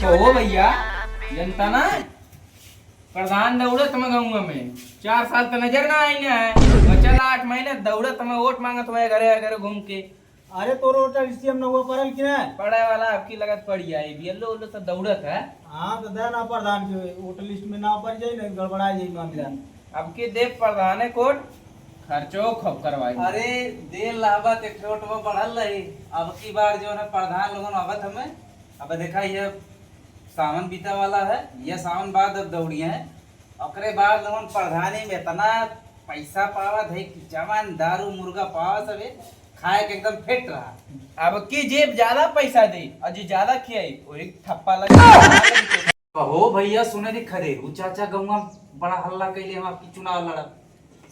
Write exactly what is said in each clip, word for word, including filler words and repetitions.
कहो भैया, जनता ना है? प्रधान दौड़त में गाँव में, चार साल त नजर ना आई ना है, बचल आठ महीने दौड़त में वोट मांगत हुए घरे घरे घूम के। अरे, तोर वोटर लिस्ट में नौवा पड़ल कि ना? पड़े वाला, आपकी लगत पड़ जाए, बियल्लो उल्लो सब दौड़त है। हाँ, तो दे ना प्रधान के वोटर लिस्ट में ना पड़ जाए, नहीं गड़बड़ा जाए मामला। अब के देव प्रधाने कोट खर्चो खूब करवाई। अरे, देर लाबा ते ठोट वो बढ़ल रही। अब की बार जो है प्रधान लोगन आवत हमें, अब देखा ये सावन बीता वाला है, ये सावन बाद अब दौड़िया है। ओकरे बाद लोगन प्रधानी में इतना पैसा पावत है कि जवान दारू मुर्गा पावा सबे खाए के एकदम फिट रहा। अब की जेब ज्यादा पैसा दे और जो ज्यादा खियाई, वो एक ठप्पा लगे। कहो भैया, सुने दी खदेरू चाचा गौवा बड़ा हल्ला कैले हम आपकी चुनाव लड़ब।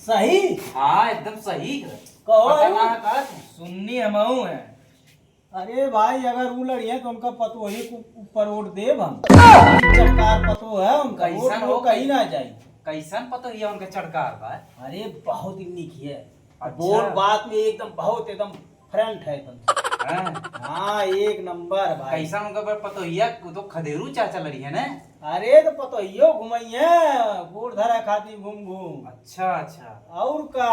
सही? हाँ, एकदम सही है। कहो। पता ना है का? सुन्नी हमहू है। अरे भाई, अगर ऊ लड़िए तो उनका पतोही के ऊपर वोट देब हम। चटकार पतोह है उनका, वोट कैसन वो हो? कहीं ना जाई। कैसन पतोहिया उनका चटकार बा? अरे बहुत ही नीक है। अच्छा। बोल बात में एकदम बहुत एकदम फ्रैंक है एकदम। हाँ। हाँ, एक नंबर भाई। कैसा उनका पर पतोहिया को तो खदेरू चाचा लड़ी है ना? अरे तो पतोहियो घुमाइए, गोड़ धरा खाती घूम घूम। अच्छा, अच्छा। और का,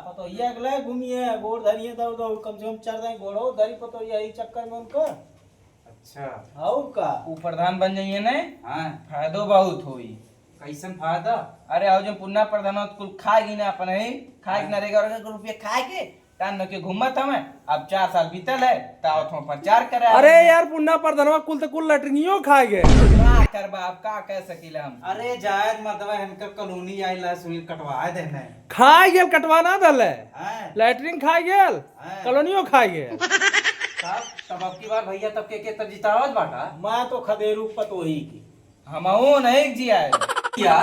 पतोहिया के लाए घूमिए, गोड़ धरिए दौड़ दौड़, कम से कम चर दाई गोड़ो धरी पतोहिया, ई चक्कर में उनका। अच्छा। और का। ऊ प्रधान बन जाइए ने, हाँ। फायदो बहुत होई। कैसन फायदा? अरे, और जो पुन्ना प्रधान हो, कुल खा गई ना अपन ही, खा के हाँ। नरेगा और रुपये खा के, टान के घूमत हमें। अब चार साल बीतल है, तावत हम प्रचार करे अरे आए हैं। यार, पुन्ना प्रधानवा कुल तो कुल लैट्रिनियो खा गए। का करबा, अब का कह सकीला हम? अरे, जायद मर्दवा, इनका कॉलोनी आइला, सुनील कटवा देने। खा गेल, कटवा ना दले। हाँ। लैट्रिन खा गेल, हाँ। कॉलोनियो खा गेल। तब, तब अब की बार भैया, तब के, के तब जितावत बाटा? मैं तो खदेरू पतोही की। हमहू नहीं जिया है। क्या?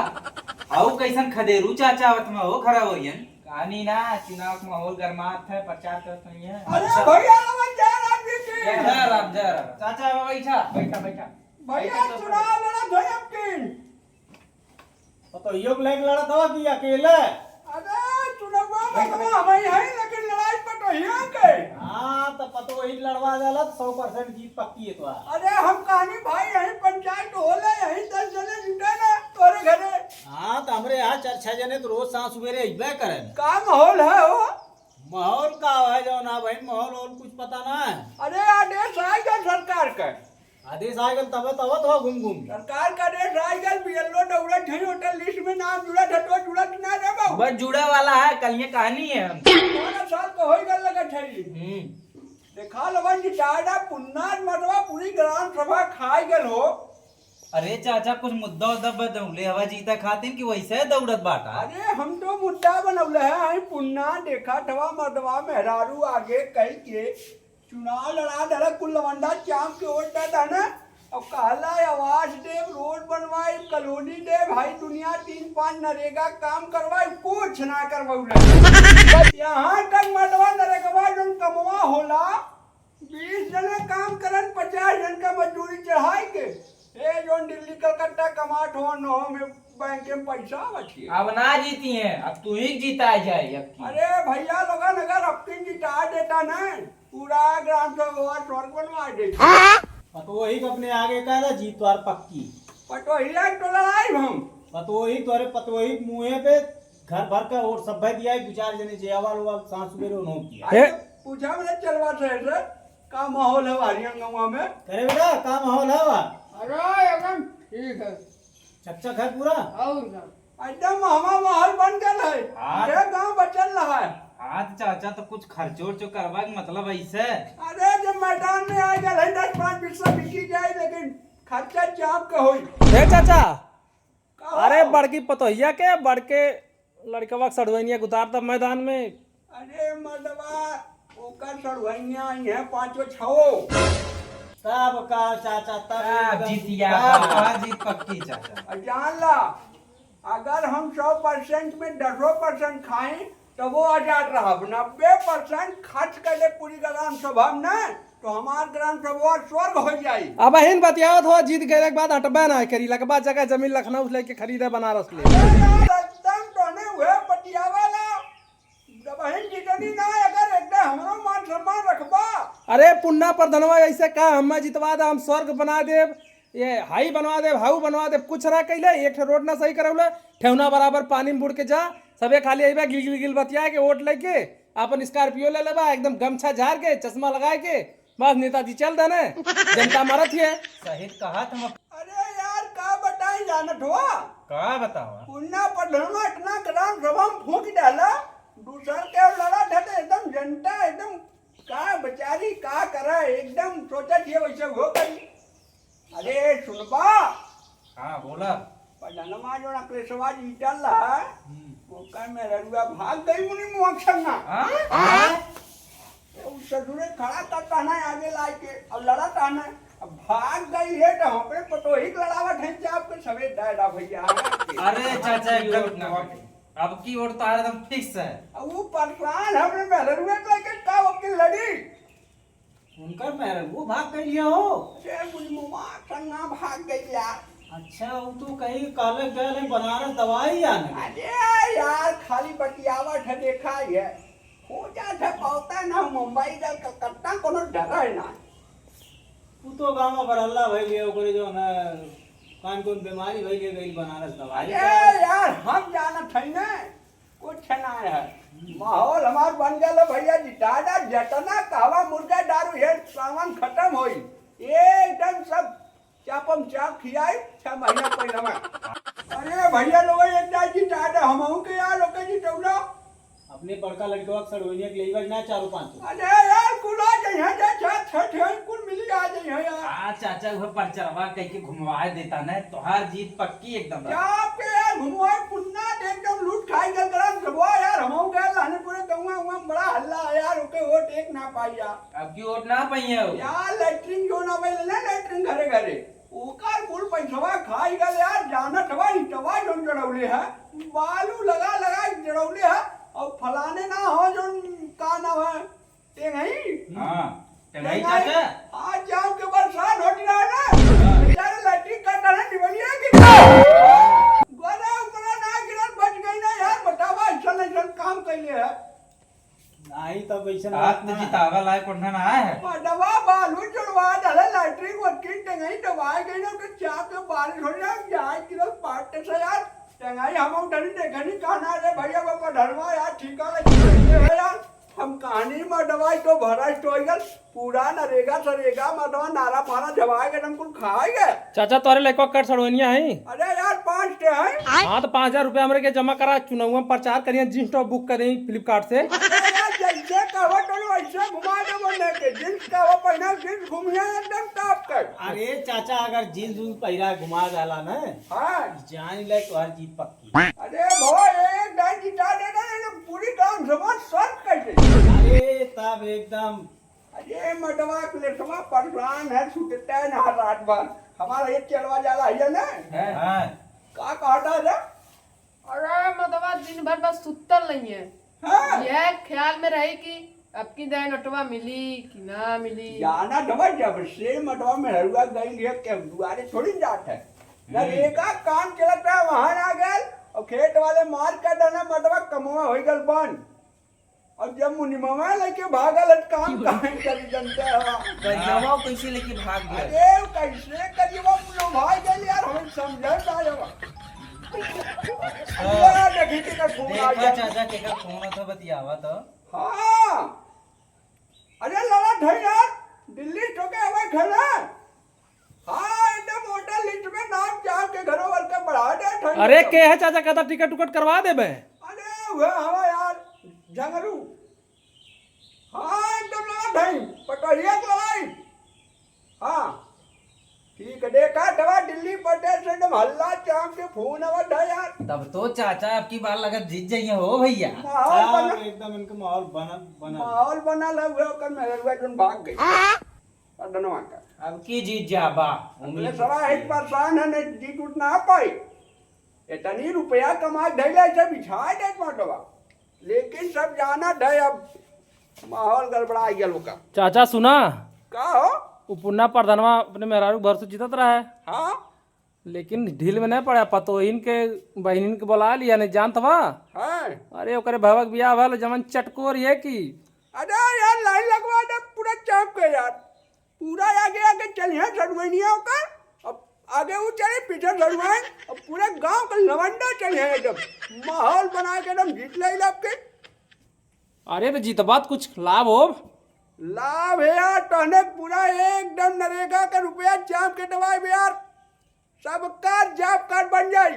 आऊ कैसन खदेरू चाचा आवत में हो खड़ा हो रियन? कहानी ना, चुनाव के माहौल गरमात है, प्रचार करत नहीं है। अरे अच्छा। भैया, नमन जय राम जी की। जय राम, जय राम। चाचा, बैठा। बैठा, बैठा। भैया, बैठा, चुनाव लड़त हो अब की? पतोहियो के लेके लड़त हवा कि अकेले? अरे, चुनाव में तो हम ही हैं, लेकिन लड़ाई पतोहिया के। हाँ, तो पतोही लड़वा जाला तो सौ परसेंट जीत पक्की है तो। अरे, हम कहानी भाई, यहीं पंचायत होले, यहीं दस जने जुटे ना तोरे घरे। हाँ, तो हमरे यहाँ चार छह जने तो रोज सांझ सुबेरे अइबे करें। का माहौल है हो? माहौल का है जौन है भाई, माहौल और कुछ पता ना है। अरे, आदेश आइ गल सरकार का। आदेश आइ गल तबे तो आवत हो घूम घूम। सरकार का आदेश आइ गल, बियल्लो दौड़त है, वोटर लिस्ट में नाम जुड़त है तो जुड़त ना रे बाबू। बस जुड़ा वाला है, कल ये कहानी है हम। बारह साल का होई गल लगत है। हम्म। देखा लोगन जी, डाडा पुन्नार मर्दवा पूरी ग्राम सभा खाई गल हो। अरे चाचा, कुछ मुद्दा उद्दा बनौले हवा जीता खातिर कि वैसे दौड़त बाटा? अरे हम तो मुद्दा बनौले है, आई पुन्ना देखा थवा मर्दवा मेहरारू आगे कई के चुनाव लड़ा दला, कुल लवंडा चाम के वोट डाटा ना। अब कहला आवास देब, रोड बनवाई, कॉलोनी देब, भाई दुनिया तीन पाँच नरेगा काम करवाई, कुछ ना करवौले। यहाँ तक मर्दवा नरेगवा जौन कमवा होला, बीस जने काम करन, पचास जन का मजदूरी चढ़ाई के। ए, जौन दिल्ली कलकत्ता कमात हो, नौ में बैंक में पैसा बचिए। अब ना जीती हैं, अब तू ही जीता जाए अब की। अरे भैया लोगन, अगर अब की जिता देता ना, पूरा ग्राम सभा स्वर्ग बनवा देता। पतोही के अपने आगे कह दे, जीत तोहार पक्की। पतोहिया के तो लड़ाई हम। पतोही तोरे पतोही के मुँहे पे घर भर का और सब भाई दिया है, दो चार जने जे आवाल हुआ सांस सुबेरे उन्हों किया। अरे, पूछा मेरे चलवा से, से का माहौल है हरियन गाँव में? करे बेटा, का माहौल है बा? अरे, एकदम ठीक है। चकचक है पूरा? और का? एकदम हवा माहौल बन गल है। हाँ। ये गाँव बचल रहा है। हाँ, तो चाचा, तो कुछ खर्चो उर्चो करवा के मतलब ऐसे? अरे, जब मैदान में आ गल है, दस पाँच बीस बिकी जाए, लेकिन खर्चा चाप का होई। ए चाचा, का हो? अरे, बड़की पतोहिया के, बड़के लड़कवा के सड़ुआइनिया के उतार दब मैदान में। अरे मर्दवा, ओकर सड़ुआइनिया आई है पाँचो छओ। तब का चाचा, तब का एकदम जीतिया, तब का। का जीत पक्की चाचा। आ जान ला, अगर हम सौ परसेंट में दसो परसेंट खाई, तबो आजाद रहब। नब्बे परसेंट खर्च कर ले पूरी ग्राम सभा में ना, तो हमार ग्राम सभा स्वर्ग हो जाई। अब हिन बतियावत हो, जीत गए के बाद हटबे ना करी, लगबा जगह जमीन लखनऊ से लेके खरीदे बनारस ले। अरे यार, एकदम तोने उहे बतियावेला। जब हिन जीतनी ना, अगर एकदम हमरो मान सम्मान रखबा, अरे पुन्ना प्रधानवा, ऐसे का, हम्मा जितवा दे, हम स्वर्ग बना देब, ये हाई बनवा देब, हाउ बनवा देब, कुछ ना कैले, एक ठे रोड ना सही करौले, ठेहुना बराबर पानी में बुड़ के जा, सबे खाली अइबा गिल गिल गिल बतिया के वोट लेके, आपन स्कॉर्पियो ले लेबा, एकदम गमछा झार के, चश्मा लगाए के, बस नेताजी चल देने, जनता मरत ही है। सही कहा तुम। अरे यार, का बताई जानत हो? का बतावा? पुन्ना प्रधानवा इतना ग्राम सभा में फूंक डाला, दूसर के लड़ा था तो एकदम जनता एकदम का बेचारी का करे, एकदम सोचत ये वैसे हो गई। अरे सुनबा? हाँ, बोला। प्रधानवा जो अखिलेशवा जीतल रहा, हम्म। ओकर मेहरुआ भाग गई मुनि मुआ के संगा। हाँ? हाँ? तो उ ससुरे खड़ा करता ना आगे लाइके, अब लड़ता ना, अब भाग गई है तो हमरे पतोही के लड़ावत है, चाप के सवेर दायरा भैया। अरे चाचा, एकदम अब की वोट तो एकदम फिक्स है। अब वो परेशान हमरे मेहरुआ के लेके का वकील लड़ी? उनकर मेहरुआ भाग गई है हो। अरे मुझे मुआ संगा भाग गई यार। अच्छा, वो तो कहीं काले गए हैं बनारस दवाई आने। अरे यार, खाली बतियावत है, देखा ही है। हो जात है, पहुंचा ना मुंबई का कलकत्ता, कोनो डर है ना। वो तो गाँव में बरल्ला भइल है, ओकरे जो है, कान कौन बीमारी भइल है, गई बनारस दवाई अरे करावे। यार, हम जानत है ना, कुछ ना है। माहौल हमार बन गया भैया जी, दादा जतना कहवा मुर्गा दारू है, सामान खत्म होई, एकदम सब चापम चाप खियाई, छह महीना पहले में। अरे भैया लोग, एक दाई जिता दे, हमहू के यार ओके जितौला। अपने बड़का लड़कवा के सड़वइया के लेबा ना चारो पाँच सौ। अरे यार, कुल आ जइहे, जा छठ, छठ है, कुल मिली आ जइहे यार। आ चाचा, उहे परचरवा कह के घुमवाए देता न, तोहार जीत पक्की एकदम बा। जा आपके यार घुमवाए पुन्ना दे, एकदम लूट खाई गल ग्राम सभा यार, हमहू गए रहने पूरे गौवा, उवा में बड़ा हल्ला है यार, ओके वोट एक ना पाई यार। अब की वोट ना पाइए हो? यार, लैट्रिन जो ना बने ना, लैट्रिन घरे घरे, ओकर कुल पैसवा खाई गल यार। जानत हवा, ईटवा जोन जड़ौले है, बालू लगा लगा के जड़ौले है, और फलाने ना हो जोन, का नाम है, टेंगई? हाँ, टेंगई टेंगई। चाचा। आज जाओ के बरसात होती रहा ना, हाँ। बेचारे लैट्रिन करता ना, निवलिया की गोरा ऊपरा ना गिरल, बच गई ना यार। बतावा, ऐसा ऐसा काम कैले है। नाही, तब ऐसन बात ना। जितावा लायक कोठा ना आए है। पडवा बालू जुड़वा डाले, लैट्रिन वैट्रिन टंगाई दबाए गई ना, तो चाप के बारिश हो जाए, जाए कि लोग पाटे से यार, टंगाई हम उधर ही देखे नहीं, कहना, "अरे भैया, बाबा धर्मा यार, ठीका लगी है यार।" हम कहानी में दवाई तो भरा स्टोइगल, पूरा नरेगा सरेगा, मतलब नारा फारा जवाए के, हम कुल खाए गए। चाचा, तोरे लइकवा कट सड़वनिया है? अरे यार, पाँच ठे हैं। हाँ, तो पाँच हजार रुपया हमरे के जमा करा, चुनाव में प्रचार करिए, जींस टॉप बुक करें Flipkart से। अरे यार, जैसे कहवा तो वैसे घुमा दे बोले के, जींस कहवा पहना, जींस घूमिया एकदम टॉप कर। अरे चाचा, अगर जींस उन्स पहिरा घुमा जाला ना, हाँ। जान ले तोहर जीत पक्की। अरे भवा, एक दाई जिता देना, ये पूरी गांव समाज स्वर्ग कर दे। अरे तब एकदम अरे मडवा अखिलेशवा परेशान है, सुतता है ना रात भर। हमारा एक चलवा जाला है ना? हाँ। का कहता है रे? अरे मडवा दिन भर बस सुतल नहीं है। हाँ। यह ख्याल में रही कि अब की दाई नोटवा मिली कि ना मिली। जाना था जब से मडवा में हरुआ गई है, के दुआरे थोड़ी जात है। ना हम्म। एका काम चलत रहा, वहाँ ना गए और खेत वाले मार कर देना, मडवा कमवा हो गल बंद। अब जब मुनिमवा लेके भागल है, काम काहे करी जनता है? करियवा कैसे लेके भाग गया? अरे, वो कैसे करियवा लोभाई गइल यार, हमें समझे ना आवा। अच्छा। ये देखी के का फोन आ देखा गया। चाचा के का फोन होता बतियावा तो। हाँ। अरे लड़ा ढई यार, दिल्ली से होके आवे घर है। हाँ, एकदम वोटर लिस्ट में नाम चाह के घरों वाले के बढ़ा दे, ठंड अरे, एकदम। के है चाचा, कहता टिकट उकट करवा देबे। अरे, वह हवा यार, झंगरू। हाँ, एकदम लड़ा भाई, पटोहिया के लड़ाई। हाँ, ठीक है, देखा दवा दिल्ली प्रदेश से एकदम हल्ला चाम के फोन आवत है यार। तब तो चाचा अब की बार लगत जीत जाइए हो भैया। माहौल हाँ, बना, एकदम इनके माहौल बनल, बनल। माहौल बनल है, वह ओकर मेहरुआ जोन भाग गई। प्रधानवा का। अब की जीत जाबा, उम्मीद अरे साला एक परेशान है, नहीं जीत उठ ना पाई। इतनी रुपया कमा धैले से बिछा दे पाटवा। लेकिन सब जानत है अब माहौल गड़बड़ा गया लोग का। चाचा सुना, का हो? उ पुन्ना प्रधानवा अपने मेहरारू भरोसे जीतत रहा है। हाँ। लेकिन ढील में नहीं पड़ा, पतोहिन के बहिनिन के बोला लिया, नहीं जानत बा? हाँ। अरे ओकरे भवक बियाह भल जमन चटकोर ये की। अरे यार लाइन लगवा दे, चाप के यार, पूरा आगे आगे चलिहैं सड़ुआइनिया का। अब आगे उ चली, पीछे सड़ुआइन, अब पूरे गांव का लवंडा चलिहैं एकदम, माहौल बना के एकदम जीत ले आपके। अरे तो जीतबा त कुछ लाभ हो। लाभ है यार, तहने पूरा एकदम नरेगा का रुपया चाप के दवाई बे यार। सबका जॉब कार्ड बन जाई।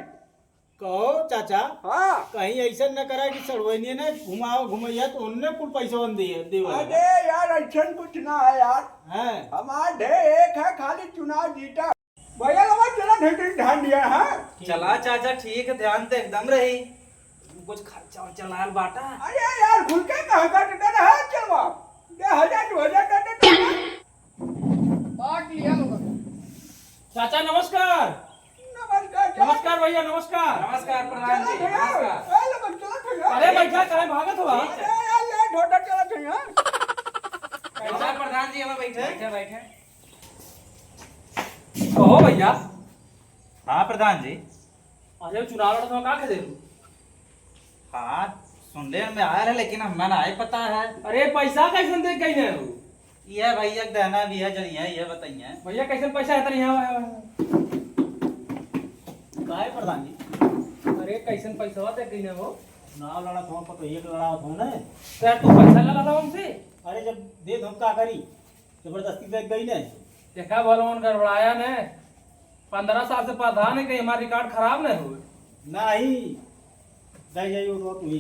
कहो चाचा, हाँ। कहीं ऐसा न करा कि सड़वैनिया ने घुमाओ घुमैया तो उनने कुल पैसा दिए देवा। अरे यार, ऐसा कुछ ना है यार। हैं? हमार ढे एक है, खाली चुनाव जीता। भैया लोग चला ढेर ढेर ध्यान दिया है। चला चाचा, ठीक है, ध्यान तो एकदम रही। कुछ खर्चा वर्चा लाल बाटा। अरे यार, खुल के कहा काट कर है चलवा। दे हजार, दो हजार दे दे। बांट लिया लोगन। चाचा नमस्कार। नमस्कार, चाचा। नमस्कार भैया, नमस्कार। नमस्कार प्रधान जी, चला भैया। नमस्कार। ए, लोगन, चला भैया। अरे बैठा, काहे भागत हो आप? अरे यार, लेट होता, चला भैया। बैठा प्रधान जी, हमें बैठे। बैठे, बैठे। कहो भैया। हाँ प्रधान जी। अरे चुनाव लड़त हो का खदेरू? हाँ, सुनले में आया है, लेकिन हमरा ना आए पता है। अरे, पैसा कैसन दे गई है वो? यह भैया के देना भी है, जन यह, यह बताइए। भैया, कैसन पैसा है तनी यहाँ, यहाँ, यहाँ? काहे प्रधान जी? अरे, कैसन पैसा दे गई है वो? चुनाव लड़त हो, पतोहिए के लड़ावत हो ना। तो यार, तू पैसा ला रहा हमसे? अरे, जब दे दो, हम का करी? जबरदस्ती देख गई ने। देखा भलवान गड़बड़ाया ने, पन्द्रह साल से प्रधान है, कहीं हमारा रिकॉर्ड खराब नहीं हुए। नहीं, दे जाइए वो तो ही।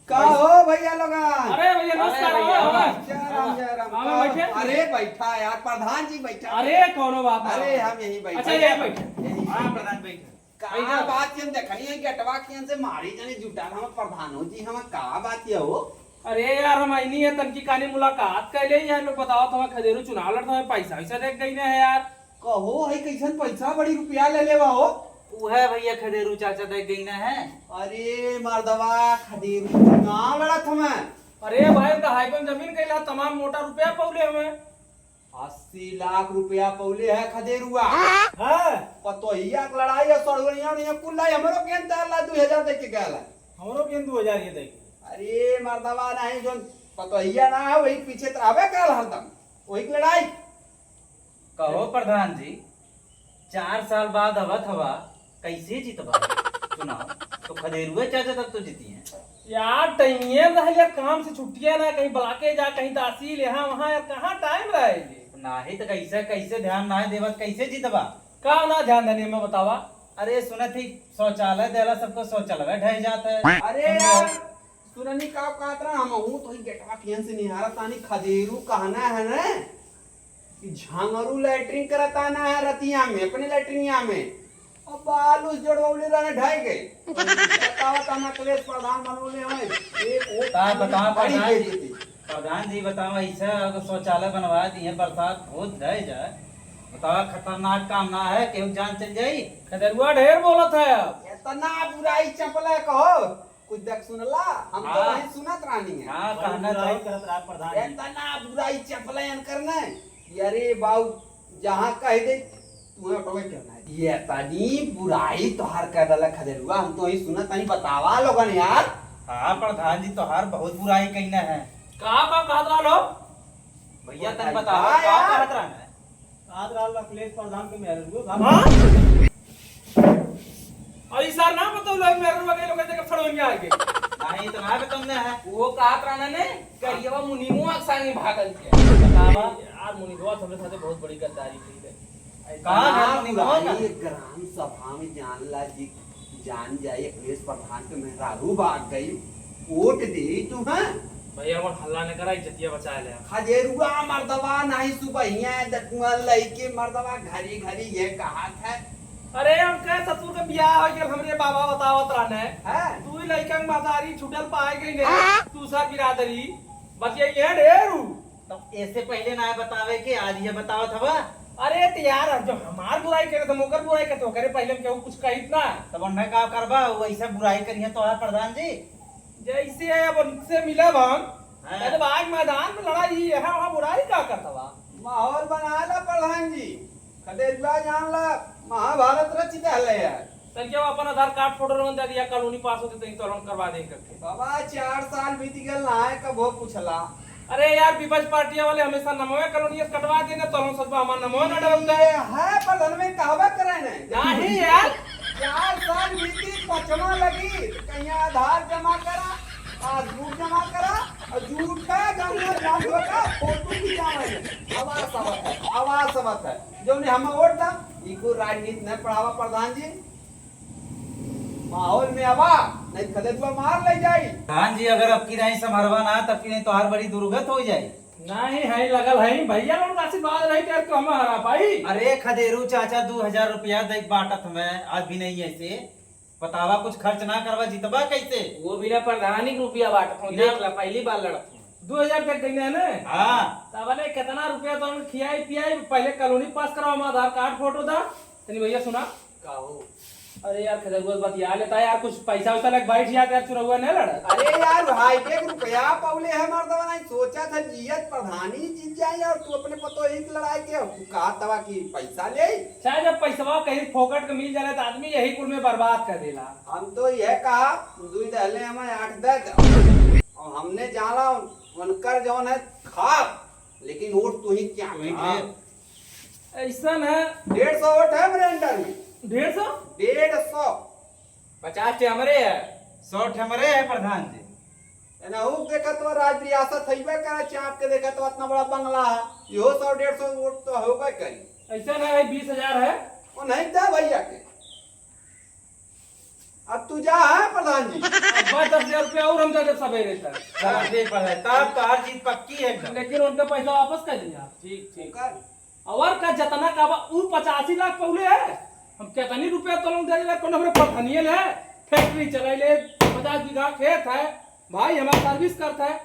का हो भैया लोगन? अरे भैया, नमस्कार, अरे भैया, आवा, आवा। जय राम, जय राम। आवा, का हो? बैठे। अरे बैठा यार, प्रधान जी बैठा। अरे कौनो बात ना। अरे हम यहीं बैठे। अच्छा, यहीं बैठे। यहीं हाँ, बैठे। प्रधान बैठे। का भैया। बात के हम देखनी है, गेटवा के से मारी जाने जुटा हम प्रधानो जी, हम का बात ये हो? अरे यार, हम आईनी है, तनकी कानी मुलाकात कर ले, यार लोग बताओ, तुम्हें खदेरू चुनाव लड़ता है, पैसा वैसा देख गई ना है यार। कहो है, कैसन पैसा, बड़ी रुपया ले लेवा हो? उहे भैया खदेरू चाचा देख गई ना है। अरे मर्दवा, खदेरू चुनाव लड़त हमें। अरे भाई, तो हाईवे में जमीन कैला, तमाम मोटा रुपया पौले हमें। अस्सी लाख रुपया पौले है खदेरुआ। हाँ। पतोहिया के लड़ाई और सड़वैया उड़ैया कुल लाई, हमरो गेंद तार ला दू हजार दे के गया ला। हमरो गेंद दू हजार ये दे के। अरे मर्दवा नहीं, जोन पतोहिया ना है, वही पीछे तो आवे काल हरदम, वही के लड़ाई। कहो प्रधान जी, चार साल बाद आवत हवा, कैसे जीतबा चुनाव? तो खदेरुए चाचा तब तो जीती हैं। यार, टाइमिये रह यार, काम से छुट्टिया ना, कहीं ब्लॉके जा, कहीं तहसील, यहाँ वहाँ, यार, कहाँ टाइम रहे ये? नाही तो कैसे, कैसे ध्यान ना देवत, कैसे जीतबा? का ना ध्यान देने में बतावा? अरे सुनत ही शौचालय देला, सबको शौचालय ढह जात है। अरे यार, सुननी का कहत रहा, हम हूँ तो ही गेटवा खियन से निहारत तानी, खदेरू कहना है ना कि झांगरू लैट्रिन करत आना है रतिया में, अपने लैट्रिनिया में। अब बालू से जोड़वले रहने ढह गए। बताओ तना अखिलेश प्रधान बनवले होए। एक वोट का बताओ बड़ी प्रधान दे जी? देती। प्रधान जी बताओ, ऐसा अगर शौचालय बनवा दिए, बरसात बहुत ढह जाए, बताओ खतरनाक काम ना है, केहू जान चल जाई। खदेरुआ ढेर बोलत है अब। इतना बुराई चपले कहो, कुछ देख सुनला, हम तो हाँ। वही सुनत रहनी है। हाँ, बड़ी कहना बुराई तो। करत रहा प्रधान जी। इतना बुराई चपलयन करने। अरे बाऊ, जहाँ कह दे, तुम्हें ऑटो में करना है। ये इतनी बुराई तोहार कर डाला खदेरुआ, हम तो वही सुनत नहीं, बतावा लोगन यार। हाँ, प्रधान जी तोहार बहुत बुराई कहना है। का, का कहत रहा लो? भैया, तन भाई, बतावा, का का यार? कहत रहा है? कहत रहल बा अखिलेश प्रधान के मेहररुआ, भाग। हाँ? और ई सार ना बतौले, मेहररुआ के लोग देखे फड़ोइया आके। नहीं, तो ना बतौले है। वो कहत रहना ने, करियवा मुनीमो के संगे भागल के। बतावा। यार, मुनीमवा तो हमरे साथे बहुत बड़ी गद्दारी करी है। कहाँ है ना मुनीमवा? भाई, ग्राम सभा में जान ला जी, जान जाए अखिलेश प्रधान के मेहरारू भाग गई, वोट दे तू, हाँ? भैया, अपन हल्ला न करा, इज्जतिया बचा ले। खदेरुआ मर्दवा नहीं सुबहिया दकुआ लइके मर्दवा घरी घरी ये कहत है। अरे, उनके ससुर के बियाह हो गया, हमरे बाबा बतावत रहने। हैं? तू ही लइका के महतारी छूटल पाए गई ने, दूसर बिरादरी, बस ये, ये ढेर हूँ। तो ऐसे पहले ना बतावे के, आज ये बतावत हवा। अरे तो यार, अब जो हमार बुराई करे, तो ओकर बुराई करे, तो ओकरे पहले हम केहू कुछ कहित ना। तब उनमें का करबा, वो ऐसे बुराई करिए तो है प्रधान जी। जैसे अब उनसे मिलब हम, हाँ। तब आज मैदान में लड़ाई, यहाँ वहाँ बुराई का करत हवा? माहौल बना ला प्रधान जी, खदेरुआ जान ला, महाभारत रच दहले यार। तनिके वो अपन आधार कार्ड फोटो लोगन दे दिया, कॉलोनी पास होते तनी तोलन करवा दे करके। बाबा, चार साल बीत गल, ना है कबो पूछला। अरे यार, विपक्ष पार्टी वाले हमेशा नमवे कॉलोनियस कटवा देने, तो हम सोचबा हमार नमवे न डरता है। है, पर धनवे कहबे करे नहीं। नहीं यार। चार साल बीती, पचवा लगी, कहीं आधार जमा करा, पासबुक जमा करा, और झूठा जमा, जमा का फोटो खिंचावे। आवाज आवत है, आवाज आवत है। जो ने हम वोट दा, इको राजनीति नहीं पढ़ावा प्रधान जी। माहौल में आवा, नहीं खदेरुआ मार ले जाई। प्रधान जी, अगर अब की नहीं संभरवा ना, तब की नहीं तोहार बड़ी दुर्गत हो जाई। नहीं है, लगल है, भैया लोग का आशीर्वाद रही तो हम हरा पाई। अरे खदेरू चाचा, दो हजार रुपया दे बाटत में, आज भी नहीं ऐसे बतावा, कुछ खर्च ना करवा, जितबा कैसे? वो बिना प्रधानी के रुपया बाटत हूँ, ना। देख ला, पहली बार लड़त हूँ। दो हजार तक गई ना? हाँ। तब ने कितना रुपया तो हम खियाई पियाई, पहले कॉलोनी पास कराओ, हम आधार कार्ड फोटो दा। तनी भैया सुना। का हो? अरे यार, खदेरुआ बतिया लेता है यार, कुछ पैसा वैसा लग बैठ जाते यार, चुरौआ नहीं लड़ा। अरे यार, भाई के रुपया पौले है मर्दवा, नहीं सोचा था जियत प्रधानी जीत जाए और तू अपने पतोही के लड़ाई के कहा तवा कि पैसा ले। चाहे जब पैसवा कहीं फोकट के मिल जाए तो आदमी यही कुल में बर्बाद कर देला। हम तो यह कहा, दुई दहले हमें आठ दे दे। और हमने जाना उनकर जौन है खाब, लेकिन वोट तू ही क्या वही खाब। ले। ऐसन है। डेढ़ सौ वोट है मेरे अंडर में। डेढ़ सौ? डेढ़ सौ। पचास ठे हमरे है। सौ ठे हमरे है प्रधान जी। एनाहू देखत बा, राज रियासत हइबे करे, चाप के देखत बा, इतना बड़ा बंगला है, इहो सौ डेढ़ सौ वोट तो होबे करी। ऐसन है, बीस हजार है। वो नहीं दे भैया के। अब तू जा है प्रधान जी। अब बस दस हजार रुपया और हम दे दे सवेरे तक। चला, दे पड़े, तब तो हार जीत पक्की है एकदम। लेकिन उनका पैसा वापस कर दिया। ठीक, ठीक। ओकर और का जतना का बा, ऊ पचासी लाख पौले है। हम कितनी रुपया तो लोग दे देला, कौन हमरे पठनियल है, फैक्ट्री चलाइले, पचास बीघा खेत है, भाई हमारा सर्विस करता है,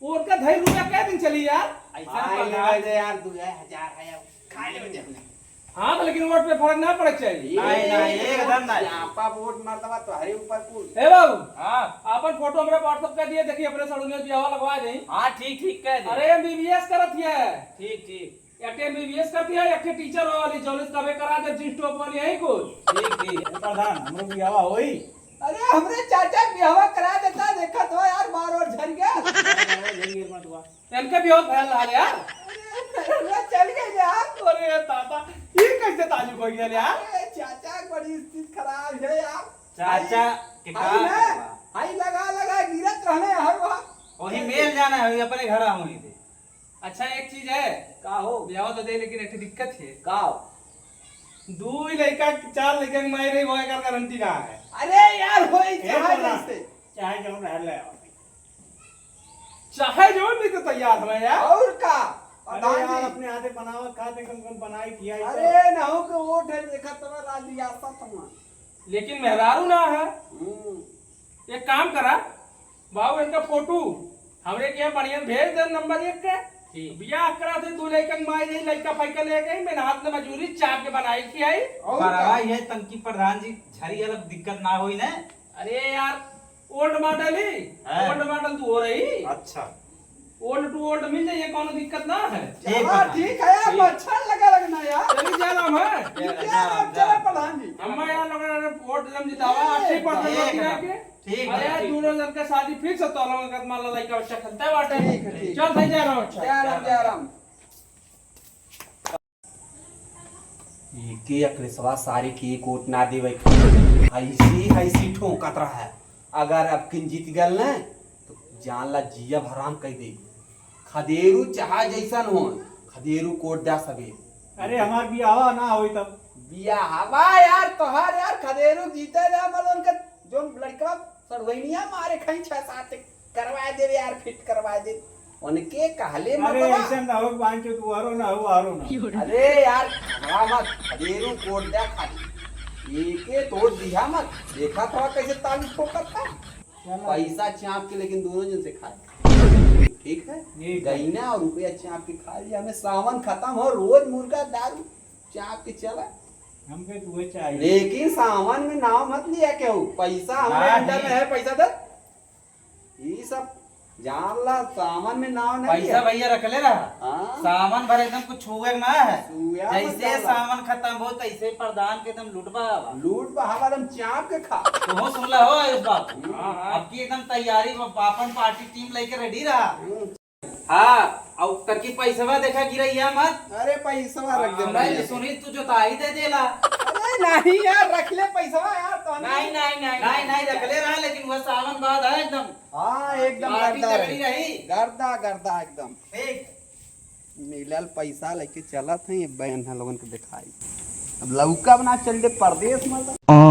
वो उनका ढाई रुपया कै दिन चली यार? ऐसा आए पता ले दे यार, दो हजार है, अब खा ले दे हमने। हाँ, तो लेकिन वोट पे फर्क ना पड़े चाहिए। नहीं, नहीं, एकदम नहीं। आपा वोट मर्दवा तोहरे ऊपर कुल। ए बाबू, हाँ। आपन फोटो हमरा WhatsApp कर दिए, देखिए अपने सड़ुनिया बियाह लगवा दे। हाँ, ठीक, ठीक कह दे। अरे एमबीबीएस करत है। ठीक, ठीक। एक ठे एमबीबीएस करती है, एक ठे टीचर वाली, जॉलेज कबे करा दे, जींस टॉप वाली है कुछ। ठीक, ठीक। अरे प्रधान, हमरो बियाह होई। अरे हमरे चाचा बियाह करा देता, देखा तो यार, मार और झर गया। झर गया मत हुआ। इनके भी होत भयल हाल यार। अरे चल गए यार। अरे दादा, ये कैसे ताजुब हो गया यार? अरे चाचा, बड़ी स्थिति खराब है यार। चाचा के आई का ना, करबा? आई लगा लगा गिरत रहने हर वहाँ। वही मेल जाना है, वही अपने घर आ वहीं दे। अच्छा, एक चीज है। का हो? ब्याह तो दे, लेकिन एक ठे दिक्कत है। का हो? दू ही लइका, चार लइका के माई रही, वो एकर गारंटी ना है। अरे यार, होई ए चाहे प्रधान, जैसे। चाहे जौन रह ले आओ। चाहे जौन भी तो तैयार हमें यार। और का? अरे प्रधान यार, जी। अपने हाथे बनावा, खा दे, कम कम बनाई, खियाई तो। अरे, नहु के वोट है, देखा तब राज रियासत हमार। लेकिन मेहरारू ना है। हम्म। एक काम करा, बाबू, इनका फोटो हमरे के यहाँ बढ़िया भेज दे, नंबर एक के। ठीक। बियाह करा दे, दू लइका के माई रही, लइका फइका लेके ही, मेहनत में मजूरी चाप के बनाई खियाई। और बड़ा का? ये तनकी प्रधान जी, झरी अलग दिक्कत ना होई ने। अरे यार, ओल्ड मॉडल ही, हाँ। ओल्ड मॉडल तू हो रही। अच्छा। ओल्ड टू ओल्ड मिल जाइए, कोनो दिक्कत ना है। ठीक हाँ, बा। ठीक है यार, ठीक। अच्छा लगा लगना यार। चली जा रहा हूँ, हैं? ठीक है, चला, चला चला। प्रधान जी। अम्मा यार, लोगों ने वोट जम जितावा, ये, अच्छे पर ठीक है। ठीक है। अरे यार, दोनों जन का शादी फिक्स है, तो लोगों का मान लो लड़का बच्चा खेलता है बाटे। ठीक है, ठीक। चल, भाई, जा रहा हूँ, अच्छा। जा रहा हूँ, जा रहा हूँ। एके अखिलेशवा सारे के एक वोट ना देवे के। ऐसी, ऐसी ठोंकत रहा है। अगर अब किन जीत गल न, तो जान ला जिया हराम कर दे। खदेरू चाहे जैसन हो, खदेरू कोट द्या सबे। अरे, हमार बियाहवा ना होई तब। बियाहवा यार, तोहार यार, खदेरू जीते ना, मतलब उनके जोन लड़कवा सड़वैनिया मारे खई छह सात करवा दे यार, फिट करवा दे। उनके कहले अरे, मतवा। ऐसा ना हो, बांचो तू, आरो ना हो, आरो ना। अरे यार, घबरा मत, खदेरू कोट द्या खाली। एके तोड़ दिया मत, देखा था कैसे ताली ठोकत था। चला। पैसा चाप के लेकिन दोनों जन से खाए। ठीक है? ठीक है। गईना और रुपया चाप के खा लिया। हमें सावन खत्म हो, रोज मुर्गा दारू चाप के चला। हमके तो वही चाहिए। लेकिन सावन में नाव मत लिया केहू, पैसा हमारे हाँ, अंडर में ठीक। है, पैसा दे। ये सब जान ला, सावन में नाव नहीं पैसा लिया। भैया रख ले रहा। हाँ। सावन भर एकदम कुछ छुए ना है। छुआ मत जैसे जाला। सावन खत्म हो, तैसे प्रधान के एकदम लूट बहावा। लूट बहावा, एकदम चाप के खा। तो हो सुन ला हो आयुष बाबू। हाँ, हाँ। अब की एकदम तैयारी, अपन पार्टी टीम लेके रेडी रहा। हम्म। हाँ, अउ ककी पैसवा देखा गिरैया मत। अरे पैसवा रख दे, हाँ, भाई। सुनी तू जोताई दे देला। अरे नहीं यार, रख ले पैसवा यार, तो नहीं, नहीं, नहीं, नहीं, नहीं, रख ले रहा, लेकिन वह सावन बाद है एकदम। हाँ, एकदम पार्टी गर्दा तगड़ी रही। रही। गर्दा, गर्दा एकदम। ठीक। मिलल पैसा लेके चलत हैं, ये बहन है लोगन के दिखाई। अब लौका बना चल दे परदेस में तो।